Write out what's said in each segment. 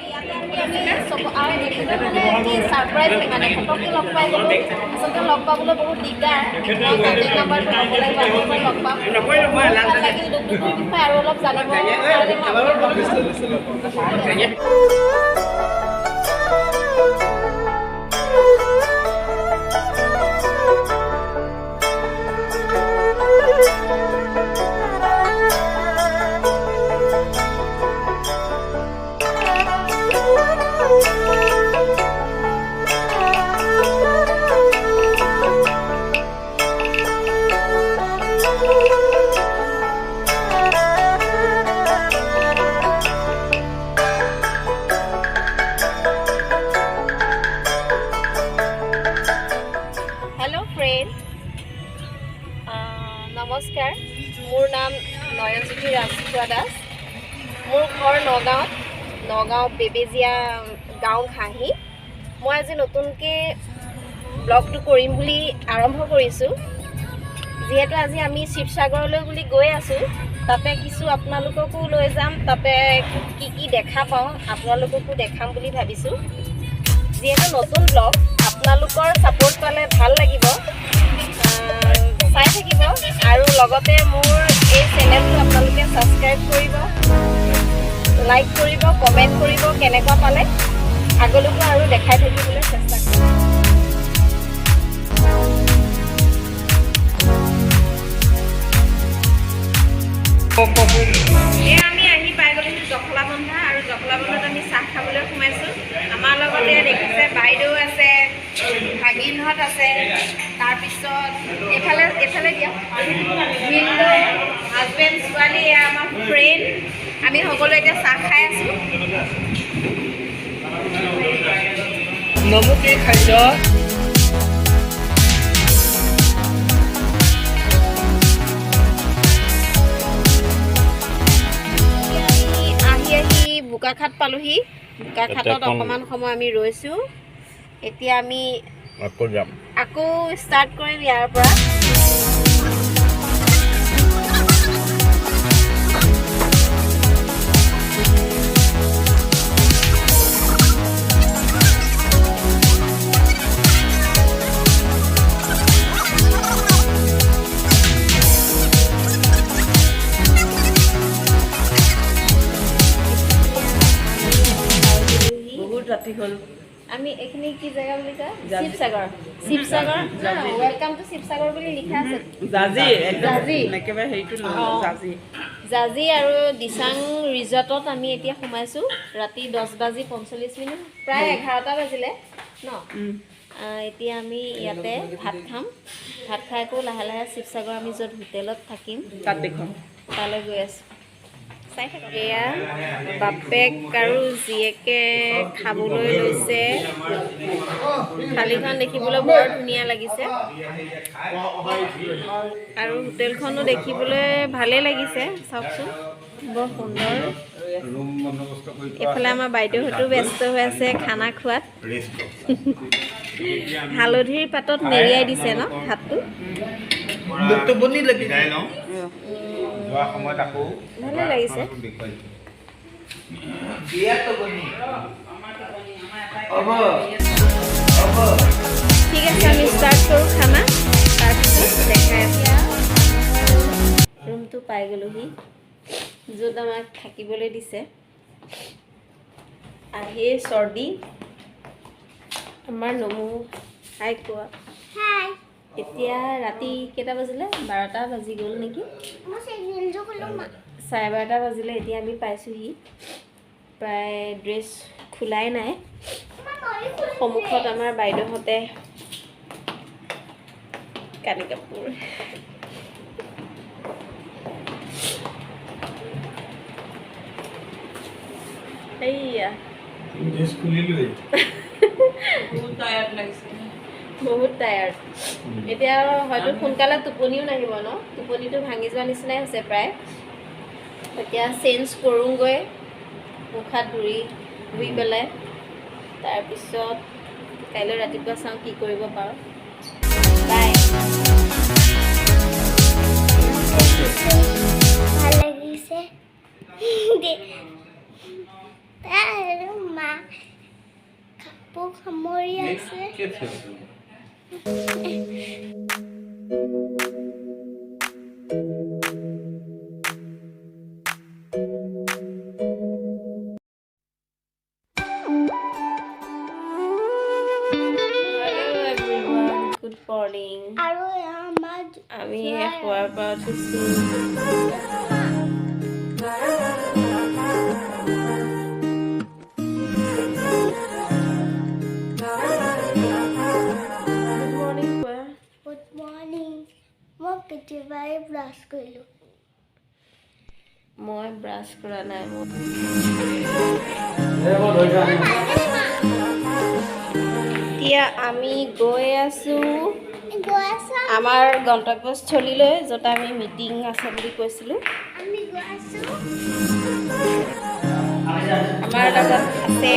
ইয়াতে আহি আমি চব আৰু তেখেতে মানে কি ছাৰপ্ৰাইজ, মানে ফটককৈ লগ পাই গ'লোঁ। আচলতে লগ পাবলৈ বহুত দিগদাৰ। মই কণ্টেক্ট নাম্বাৰটো ল'ব লাগিব, আকৌ এবাৰ লগ পাম। বহুত ভাল লাগিল। দুগদুগীৰ বিষয়ে আৰু অলপ জানিব কাৰণে মই আপোনাক লগ পাম। হেল্ল' ফ্ৰেণ্ড, নমস্কাৰ। মোৰ নাম নয়নজ্যোতি ৰাজখোৱা দাস। মোৰ ঘৰ নগাঁৱত, নগাঁও বেবেজীয়া গাঁও ঘাঁহি। মই আজি নতুনকৈ ব্লগটো কৰিম বুলি আৰম্ভ কৰিছোঁ। যিহেতু আজি আমি শিৱসাগৰলৈ বুলি গৈ আছোঁ, তাতে কিছু আপোনালোককো লৈ যাম। তাতে কি কি দেখা পাওঁ, আপোনালোককো দেখাম বুলি ভাবিছোঁ। যিহেতু নতুন ব্লগ, আপোনালোকৰ ছাপোৰ্ট পালে ভাল লাগিব। চাই থাকিব আৰু লগতে মোৰ এই চেনেলটো আপোনালোকে ছাবস্ক্ৰাইব কৰিব, লাইক কৰিব, কমেণ্ট কৰিব কেনেকুৱা পালে। আগলৈকো আৰু দেখাই থাকিবলৈ চেষ্টা কৰিম। এয়া আমি আহি পাই গ'লোহি জখলাবন্ধা আৰু জখলাবন্ধাত আমি চাহ খাবলৈ সোমাইছোঁ। আমাৰ লগতে দেখিছে বাইদেউ আছে, ভাগিনহঁত আছে, তাৰপিছত এইফালে এইফালে দিয়ক ভিনদেউ, হাজবেণ্ড, ছোৱালী, এয়া আমাৰ ফ্ৰেণ্ড। আমি সকলোৱে এতিয়া চাহ খাই আছোঁ। নমু, কি খাইছ? এতিয়া আমি আহি আহি বোকাখাট পালোহি। বোকাখাটত অকণমান সময় আমি ৰৈছোঁ। এতিয়া আমি আকৌ যাম। আকৌ ষ্টাৰ্ট কৰিম ইয়াৰ পৰা। বহুত ৰাতি হ'ল। আমি এইখিনি কি জেগা বুলি কয়? জাজি। Sivasagar, Sivasagar. Welcome to Sivasagar বুলি লিখা আছে। জাজি একদম। জাজি। একেবাৰে হেৰিটো অ। জাজি। জাজি আৰু দিচাং ৰিজৰ্টত আমি এতিয়া সোমাইছোঁ। ৰাতি 10 বাজি 45 মিনিট, প্ৰায় 11টা বাজিলে ন? এতিয়া আমি ইয়াতে ভাত খাম। ভাত খাই আকৌ লাহে লাহে শিৱসাগৰ আমি য'ত হোটেলত থাকিম তাত দেখুৱাম। তালৈ গৈ আছোঁ। চাই থাকক। এয়া বাপেক আৰু জীয়েকে খাবলৈ লৈছে। থালিখন দেখিবলৈ বৰ ধুনীয়া লাগিছে আৰু হোটেলখনো দেখিবলৈ ভালেই লাগিছে। চাওকচোন, বৰ সুন্দৰ। ৰুম বন্দোবস্ত কৰি থোৱা। এইফালে আমাৰ বাইদেউহঁতো ব্যস্ত হৈ আছে খানা খোৱাত। ৰেষ্ট। হালধিৰ পাতত মেৰিয়াই দিছে ন ভাতটো? টোপনি লাগি বিদায় লওঁ। যোৱা সময়ত আকৌ ভালে লাগিছে। আপোনালোকক দেখুৱাই দিম। বিয়া টোপনি হ'ব হ'ব। ঠিক আছে, আমি ষ্টাৰ্ট কৰোঁ খানা, তাৰপিছত দেখাই আছোঁ। ৰুমটো পাই গ'লোহি, য'ত আমাক থাকিবলৈ দিছে। আহিয়ে চৰ্দি আমাৰ নমু। হাই কোৱা। হাই। এতিয়া ৰাতি কেইটা বাজিলে? 12টা বাজি গ'ল নেকি? মই চেণ্ডেলযোৰ খুলো মা। 12:30 বাজিলে। এতিয়া আমি পাইছোঁহি প্ৰায়, ড্ৰেছ খোলাই নাই। সন্মুখত আমাৰ বাইদেউহঁতে কানি কাপোৰ। এইয়া। ড্ৰেছ খুলিলোৱেই। বহুত টায়াৰ্ড লাগিছে। বহুত টায়াৰ্ড। এতিয়া হয়তো সোনকালে টোপনিও নাহিব ন? টোপনিটো ভাঙি যোৱা নিচিনাই হৈছে প্ৰায়। এতিয়া চেঞ্জ কৰোঁগৈ, মুখ হাত ধুই ধুই পেলাই তাৰপিছত কাইলৈ ৰাতিপুৱা চাওঁ কি কৰিব পাৰোঁ। বাই। ভাল লাগিছে দে। আৰু মা কাপোৰ সামৰি আছে। Hello everyone, good morning. আৰু আমাৰ আমি শোৱাৰ পৰা উঠিছোঁ। গুড মৰ্ণিং কোৱা। Good morning. মই কেতিয়াবাই ব্ৰাছ কৰিলোঁ। মই ব্ৰাছ কৰা নাই মই। এতিয়া আমি গৈ আছোঁ গৈ আছোঁ। আমাৰ গন্তব্যস্থলীলৈ, য'ত আমি মিটিং আছে বুলি কৈছিলোঁ। আমি গৈ আছোঁ। আমাৰ লগত আছে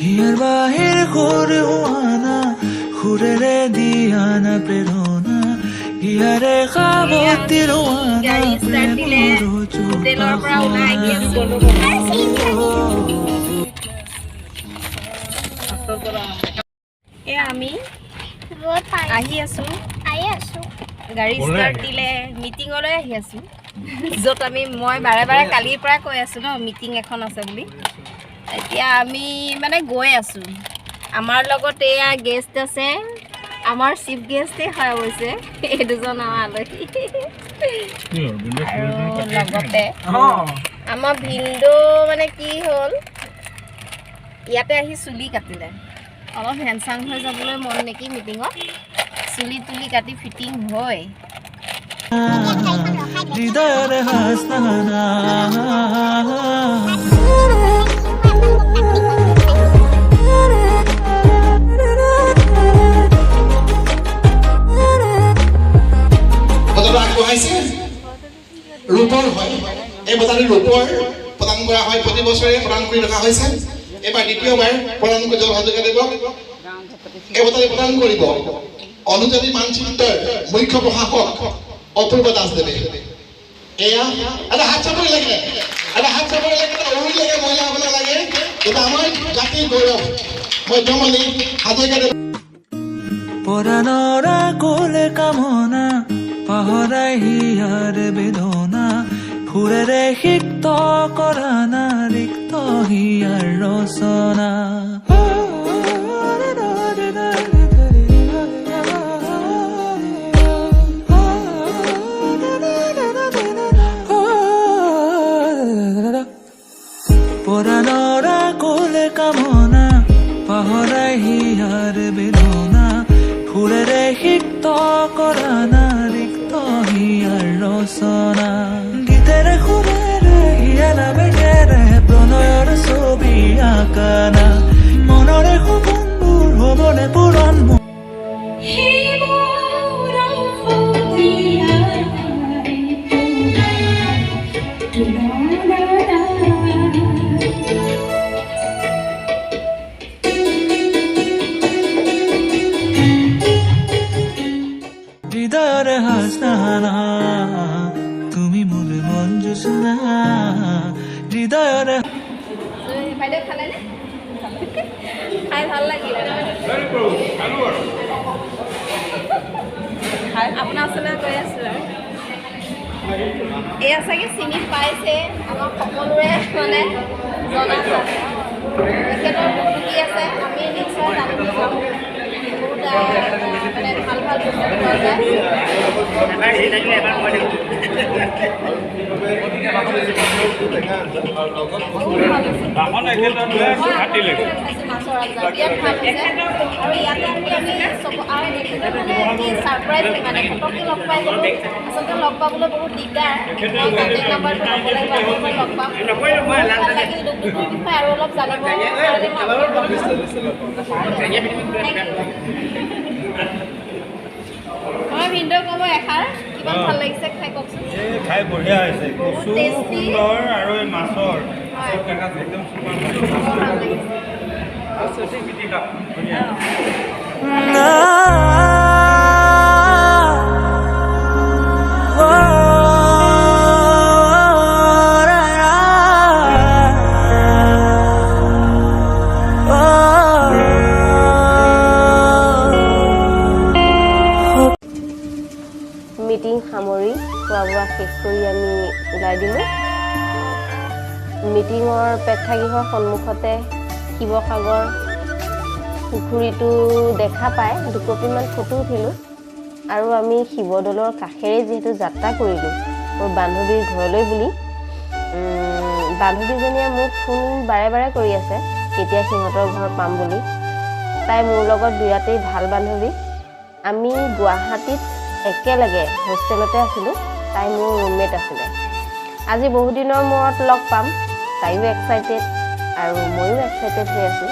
হিয়াৰ বাহিৰ সুৰ হোৱানা, সুৰেৰে দিয়ানা প্ৰেৰণা, হিয়াৰে সাৱটি ৰোৱানা। গাড়ী ষ্টাৰ্ট দিলে, হোটেলৰ পৰা ওলাই আহি আছোঁ। এয়া আমি গৈ পাই আহি আছোঁ। আহি আছোঁ। গাড়ী ষ্টাৰ্ট দিলে, মিটিঙলৈ আহি আছোঁ, য'ত আমি মই বাৰে বাৰে কালিৰ পৰা কৈ আছোঁ ন, মিটিং এখন আছে বুলি। এতিয়া আমি মানে গৈ আছোঁ। আমাৰ লগত এয়া গেষ্ট আছে, আমাৰ চিফ গেষ্টেই হয় অৱশ্যে। এই দুজন আমাৰ আলহী আৰু লগতে আমাৰ ভিনদেউ। মানে কি হ'ল, ইয়াতে আহি চুলি কাটিলে। অলপ হেণ্ডচাম হৈ যাবলৈ মন নেকি মিটিঙত, চুলি তুলি কাটি ফিটিং হৈ। হৃদয়ৰে হাসনা। বঁটাটো আগবঢ়াইছে। ৰূপৰ হয় এই বঁটাটো, ৰূপৰ প্ৰদান কৰা হয়। প্ৰতি বছৰে প্ৰদান কৰি ৰখা হৈছে। এইবাৰ দ্বিতীয়বাৰ প্ৰদান কৰি জল হাজৰিকাদেৱক এই বঁটাটো প্ৰদান কৰিব অনুজাতি মানচিত্ৰৰ মুখ্য প্ৰশাসক অপূৰ্ব দাসদেৱে। এয়া এটা হাত চাপৰি লাগে, এটা হাত চাপৰি লাগে, এটা উৰি লাগে, মহিলাসকলে লাগে। এটা আমাৰ জাতিৰ গৌৰৱ মধ্যমণি হাজৰিকাদেৱ। পৰাণৰ কোলে কামনা পাহৰাই হিয়াৰ বেদনা, সুৰেৰে সিক্ত কৰা না ৰিক্ত হিয়াৰ ৰচনা। পৰাণৰ কোলে কামনা পাহৰাই হিয়াৰ বেদনা, সুৰেৰে সিক্ত কৰা না ৰিক্ত হিয়াৰ ৰচনা। গীতেৰে সুৰেৰে হিয়াৰ আবেগেৰে প্ৰণয়ৰ ছবি আঁকানা, মনৰে সপোনবোৰ হ'বনে পূৰণ? হৃদয়ৰে হাসনা, তুমি মোৰ মন জোৎস্না, হৃদয়ৰে বাইদেউ খালেনে? খাই ভাল লাগিলে? আপোনাৰ ওচৰলৈ গৈ আছোঁ। আৰু এয়া চাগে চিনি পাইছে, আমাৰ সকলোৰে মানে জনা তেখেতৰ দুকদুকি আছে। আমি নিশ্চয় তালৈ যাম। বহুত মানে ভাল ভাল বস্তু পোৱা যায়। বহুত ভাল হৈছে। বাহন একেটা মই কাটিলে খাইছোঁ মাছৰ আঞ্জা, বিৰাট ভাল হৈছে। আৰু ইয়াতে আহি আমি চব আৰু তেখেতৰ মানে কি ছাৰপ্ৰাইজ, মানে ফটককৈ লগ পাই গ'লোঁ। আচলতে লগ পাবলৈ বহুত দিগদাৰ। মই কণ্টেক্ট নাম্বাৰটো ল'ব লাগিব, আকৌ এবাৰ লগ পাম। বহুত ভাল লাগিল। দুকদুকিৰ বিষয়ে আৰু অলপ জানিব কাৰণে মই আপোনাক লগ পাম। Thank you. আমাৰ ভিনদেউ ক'ব এষাৰ, কিমান ভাল লাগিছে খাই, কওকচোন। এই খাই বঢ়িয়া হৈছে। কচু tasty। সুন্দৰ আৰু এই মাছৰ একদম চুপাৰ। বৰ ভাল লাগিছে। পিটিকা ধুনীয়া। না। খোৱা বোৱা শেষ কৰি আমি ওলাই দিলোঁ। মিটিঙৰ প্ৰেক্ষাগৃহৰ সন্মুখতে শিৱসাগৰ পুখুৰীটো দেখা পাই দুকপিমান ফটো উঠিলোঁ। আৰু আমি শিৱদৌলৰ কাষেৰে যিহেতু যাত্ৰা কৰিলোঁ মোৰ বান্ধৱীৰ ঘৰলৈ বুলি, বান্ধৱীজনীয়ে মোক ফোন বাৰে বাৰে কৰি আছে কেতিয়া সিহঁতৰ ঘৰ পাম বুলি। তাই মোৰ লগত বিৰাটেই ভাল বান্ধৱী। আমি গুৱাহাটীত একেলগে হোষ্টেলতে আছিলোঁ, তাই মোৰ ৰুমমেট আছিলে। আজি বহুদিনৰ মূৰত লগ পাম, তাইও এক্সাইটেড আৰু ময়ো এক্সাইটেড হৈ আছোঁ।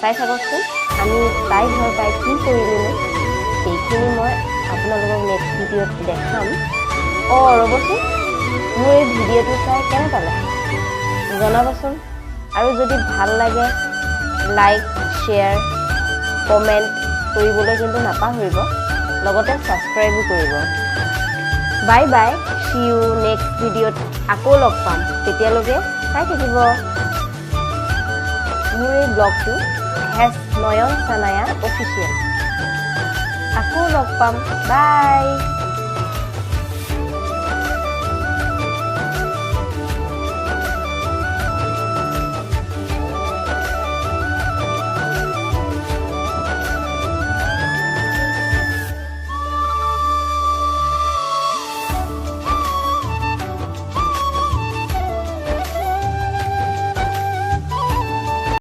চাই থাককচোন আমি তাই ঘৰ পাই কি কৰিলোঁনো, সেইখিনি মই আপোনালোকক নেক্সট ভিডিঅ'ত দেখাম। অঁ ৰ'বচোন, মোৰ এই ভিডিঅ'টো চাই কেনে পালে জনাবচোন। আৰু যদি ভাল লাগে লাইক, শ্বেয়াৰ, কমেণ্ট কৰিবলৈ কিন্তু নাপাহৰিব, লগতে ছাবস্ক্ৰাইবো কৰিব। Bye bye, see you next ভিডিঅ'ত আকৌ লগ পাম। তেতিয়ালৈকে চাই থাকিব মোৰ এই ব্লগটো #নয়ন চানায়া অফিচিয়েল। আকৌ লগ পাম, বাই।